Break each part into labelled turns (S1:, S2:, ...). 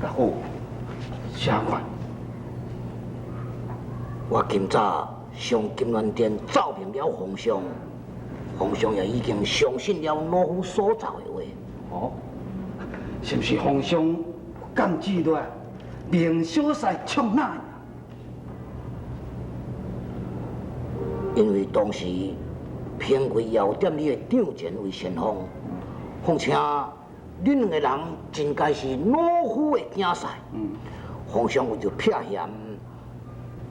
S1: 岳父，啥款？
S2: 我今早上金銮殿奏明了皇上，皇上也已经相信了老夫所奏的话。
S1: 哦，是毋是皇上降旨落來，命小婿唱哪？
S2: 因為當時平貴要點你的張前為先鋒，況且恁兩個人真該是老夫的囝婿。皇上為著避嫌，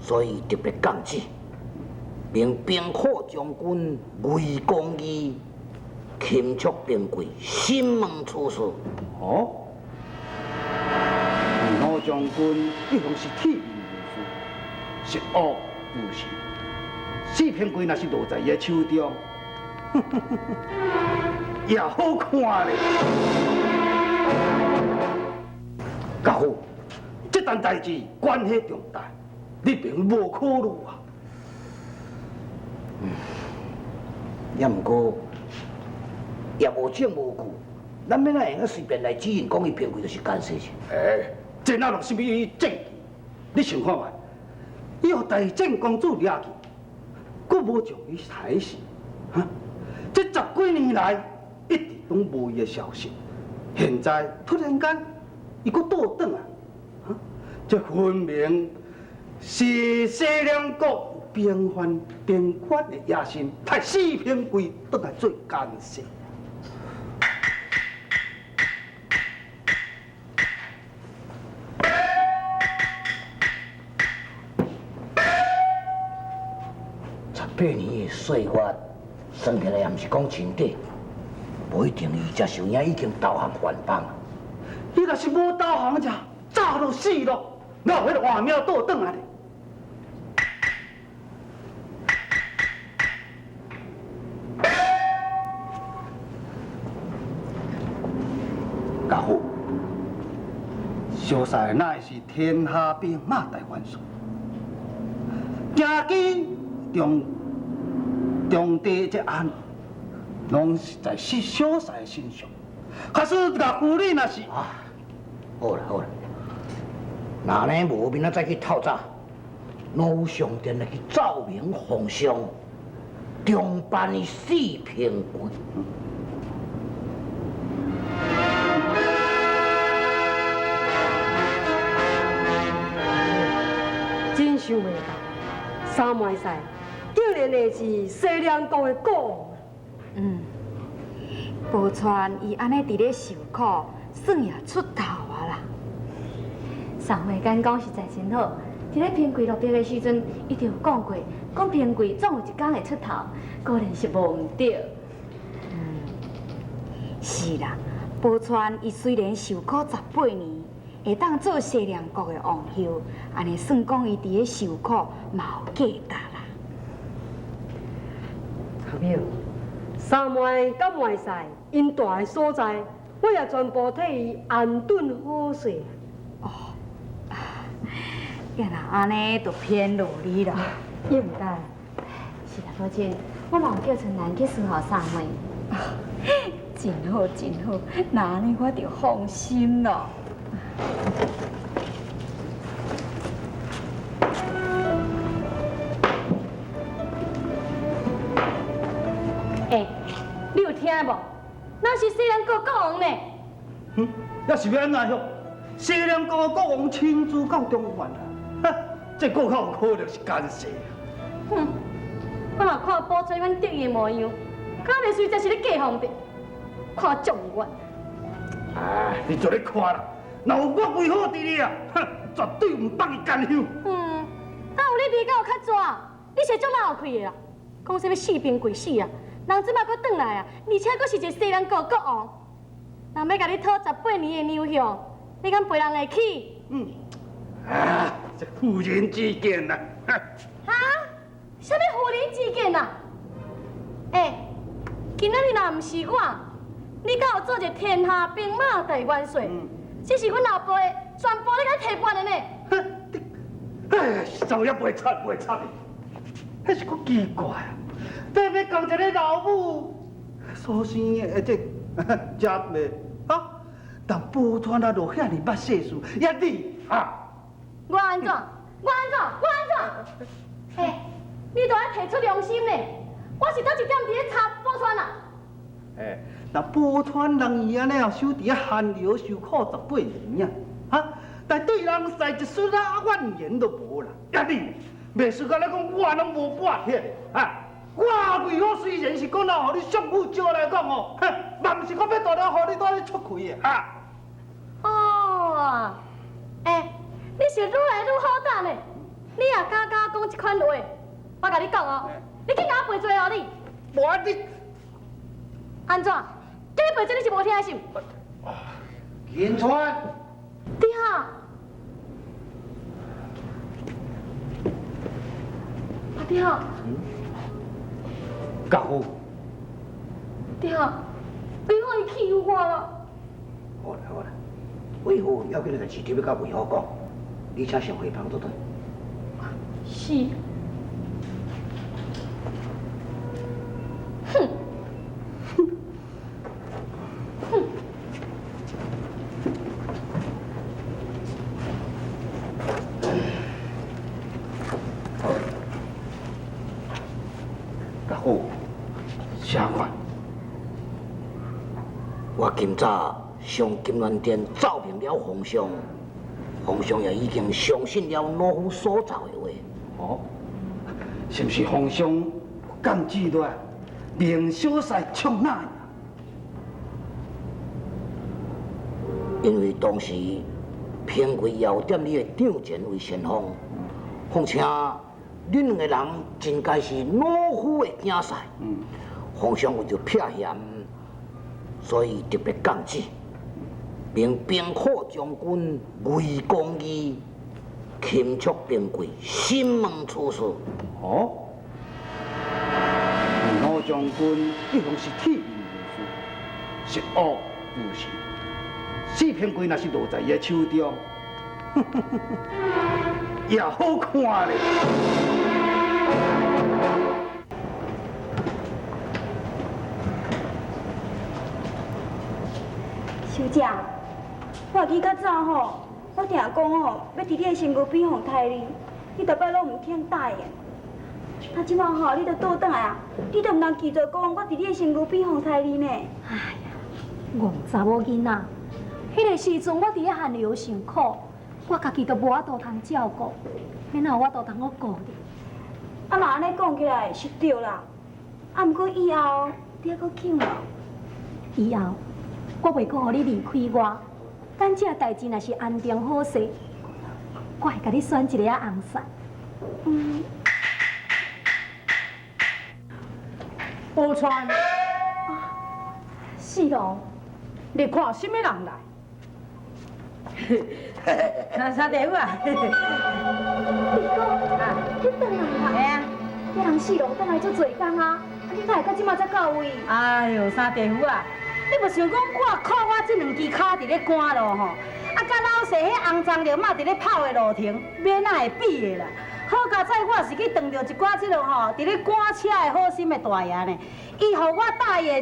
S2: 所以特別降旨，命兵庫將軍魏公義擒捉平貴，審問處死。
S1: 哦，魏老將軍一向是鐵面無私，十惡不赦。四平貴若是落在伊的手中，也好看咧。家父，這單代誌關係重大，你並無考慮啊。
S2: 也毋過，也無證無據，咱欲按怎會用隨便來指認講伊平貴就是奸細？
S1: 欸，這哪落啥物證據？你想看覓？伊予大正公主掠去，閣無將伊殺死，哈？這十幾年來一直攏無伊的消息，現在突然間伊閣倒轉來，哈？這分明是西涼國兵犯兵權的野心，派四平貴轉來做奸細。
S2: 18年的歲月，算起來也毋是講真短，無一定伊這時影已經投降番邦。
S1: 伊若是無投降者，早就死咯，哪有彼個活命倒轉來咧？家父，小婿乃是天下兵馬大元帥，行經中中地這案，攏是在小婿的身上。可是岳父你若是
S2: 啊，好啦好啦，若按呢無，明仔載去透早，老夫上殿來去奏明皇上，重辦伊四平貴。
S3: 真想袂到，三妹婿竟然會是西涼國的國王。
S4: 嗯，寶釧伊按呢佇咧受苦，算也出頭啊啦。
S5: 三妹敢講實在真好，佇咧平貴落筆的時陣，伊就有講過，講平貴總有一工會出頭，果然是無毋對。
S4: 嗯，是啦，寶釧伊雖然受苦十八年，會當做西涼國的王后，按呢算講伊佇咧受苦嘛有價值啦。
S3: 阿淼，三妹佮妹婿𪜶蹛的所在，我也全部替伊安頓好勢。
S4: 哦，也若按呢，就偏勞你啦。
S3: 也毋該。
S5: 是啦，母親，我嘛有叫春蘭去伺候三妹。
S4: 真好，真好，若按呢我就放心咯。
S5: 欸，你有聽無？那是西涼國國王呢。
S1: 哼，抑是欲按怎樣？西涼國的國王親自到中原啊！哈，這閣較有可能是奸細。
S5: 哼，我若看寶釧阮得意的模樣，敢袂隨才是咧嫁皇帝，看狀元。
S1: 哎，你做咧看啦，若有我為好佇咧啊，哼，絕對毋放伊干休。
S5: 嗯，哪有你味夠較大？你是足老氣的啦，講啥物四平貴死啊？人這擺閣轉來啊，而且閣是一個西涼國國王，人欲共你討十八年的娘相，你敢陪人會起？
S1: 嗯，啊，這婦人之見啊！
S5: 哈？啥物婦人之見啊？欸，今仔日若毋是我，你敢有做一個天下兵馬大元帥？這是阮老爸的，全部咧共提拔的呢。
S1: 哼，哎，實在也袂插袂插的，彼是閣奇怪啊！欲共一個老母所生的這食袂啊？但宝钏啊，落遐爾捌世事，抑你哈？
S5: 我按怎？我按怎？我按怎？欸，你都愛提出良心呢！我是佗一點佇咧查寶釧啊？
S1: 欸，那寶釧人伊按呢守佇咧寒窑受苦十八年啊，哈！但對人世一絲仔怨言都無啦。抑你，袂輸甲你講，我攏無半撇的，哈！我為虎雖然是講啦，予你相府招來講哦，哼，嘛毋是講欲大了，予你帶咧出氣的，哈！
S5: 哦，欸，你是愈來愈好膽呢？你也敢敢講這款話？我共你講哦，你去共我賠罪哦你！
S1: 無你
S5: 按怎？叫你賠罪你是無聽是毋？
S2: 銀川。
S5: 對啊。阿爹。
S1: 家父。
S5: 爹，魏虎伊欺負我啦。
S2: 好啦好啦，魏虎要緊的代誌，就欲佮魏虎講，你請先回房倒轉。
S5: 是。哼。哼。
S1: 家父，啥款？
S2: 我今早上金鑾殿奏明了皇上，皇上也已經相信了老夫所奏的話。
S1: 哦，是毋是皇上降旨落來，命小婿創哪？
S2: 因為當時平貴要點你的長前為先鋒，況且恁兩個人真該是老夫的囝婿。皇上為著避嫌，所以特別降旨，命兵庫將軍魏公義擒捉平貴，審問處死。
S1: 哦，魏將軍一向是鐵面無私，十惡不赦。四平貴若是落在伊的手中，也好看咧。
S4: 小姐，我記較早吼，我聽講吼，欲佇你的身軀邊予刣你，你逐擺攏毋肯答應。啊，這擺吼，你都倒轉來啊，你都毋通拒絕講我佇你的身軀邊予刣你呢。
S5: 哎呀，戇查某囡仔，彼个時陣我佇咧寒窑受苦，我家己都無法度通照顧，免有法度通閣顧你。
S4: 啊，若按呢講起來是對啦，啊，毋過以後你猶閣肯無？
S5: 以後我袂閣予你離開我，等這代誌若是安定好勢，我會共你選一個仔翁婿。嗯。
S6: 寶釧。
S5: 啊，四郎，
S6: 你看啥物人來？
S7: 三弟夫啊！
S5: 二哥，你轉來啊？
S7: 嘿啊！
S5: 這人四郎轉來足濟工啊，啊你哪會到這馬才到位？
S7: 哎喲，三弟夫啊，你無想講我靠我這兩支跤佇咧趕路吼，啊，佮老細彼紅鬃綠馬佇咧跑的路程，欲哪會比的啦？好佳哉，我是去撞著一寡這个吼，佇咧趕車的好心的大爺呢，伊予我搭伊的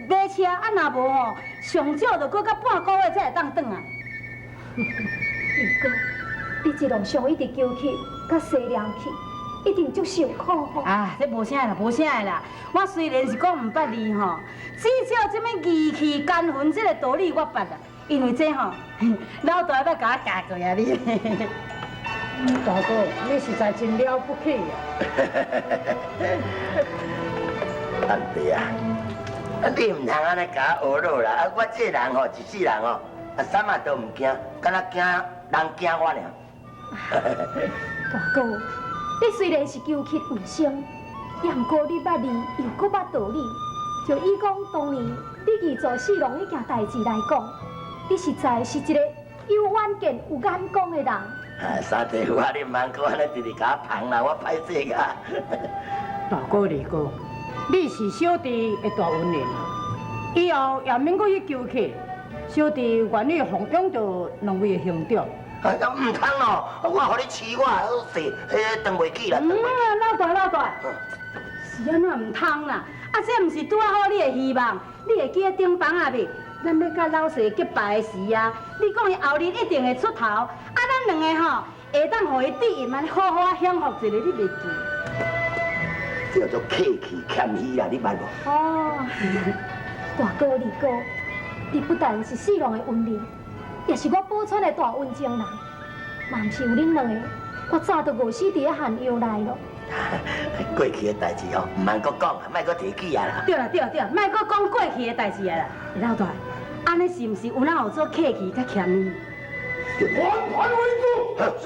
S7: 馬車，啊若無吼，上少就閣較半個月才會當轉來。
S5: 二哥，你一路上一直求乞，佮西涼去，一定足受苦吼。
S7: 啊，這無啥啦，無啥的啦。我雖然是講毋捌字吼，至少這物義氣甘魂這个道理我捌啦。因為這吼，老大捌共我教過啊你。
S6: 大哥，你實在真了不起啊！
S8: 阿弟啊，你毋通按呢共我學落啦！啊，我這人吼，一世人吼，啊，啥物都毋驚，敢若驚人驚我爾。
S5: 大哥，你雖然是求乞為生，也毋過你捌字，又閣捌道理。就以講當年你去做四郎彼件代誌來講，你實在是一個有遠見、有眼光的人。
S8: 啊，三弟夫啊，你毋通閣按呢直直共我捧啦，我歹勢甲。
S6: 大哥、二哥，你是小弟的大恩人，以後也免閣去求乞，小弟願意奉養著兩位的兄長。
S8: 啊，毋通哦！我予你饲我好勢，彼當袂起啦。
S7: 嗯，老大老大，是按怎毋通啦？啊，這毋是拄仔好你的希望，你會記得頂房仔未？咱欲佮老師結拜的時啊，你講伊後日一定會出頭，啊，咱兩个吼會當予伊對因按呢好好仔享福一下，你袂記？
S8: 叫做客氣謙虛啦，你捌無？
S5: 哦，大哥二哥，你不但是四郎的恩人，也是我寶釧的大恩情人。若毋是有恁兩个，我早就餓死佇咧旱藥內咯。
S8: 過去的代誌吼，毋通閣講，莫閣提起啊啦。
S7: 對啦對啦對啦，莫閣講過去的代誌啊啦。老大，按呢是毋是有哪有做客氣佮謙虛？
S1: 團團圍住，是。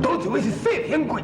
S9: 倒一位是謝平貴。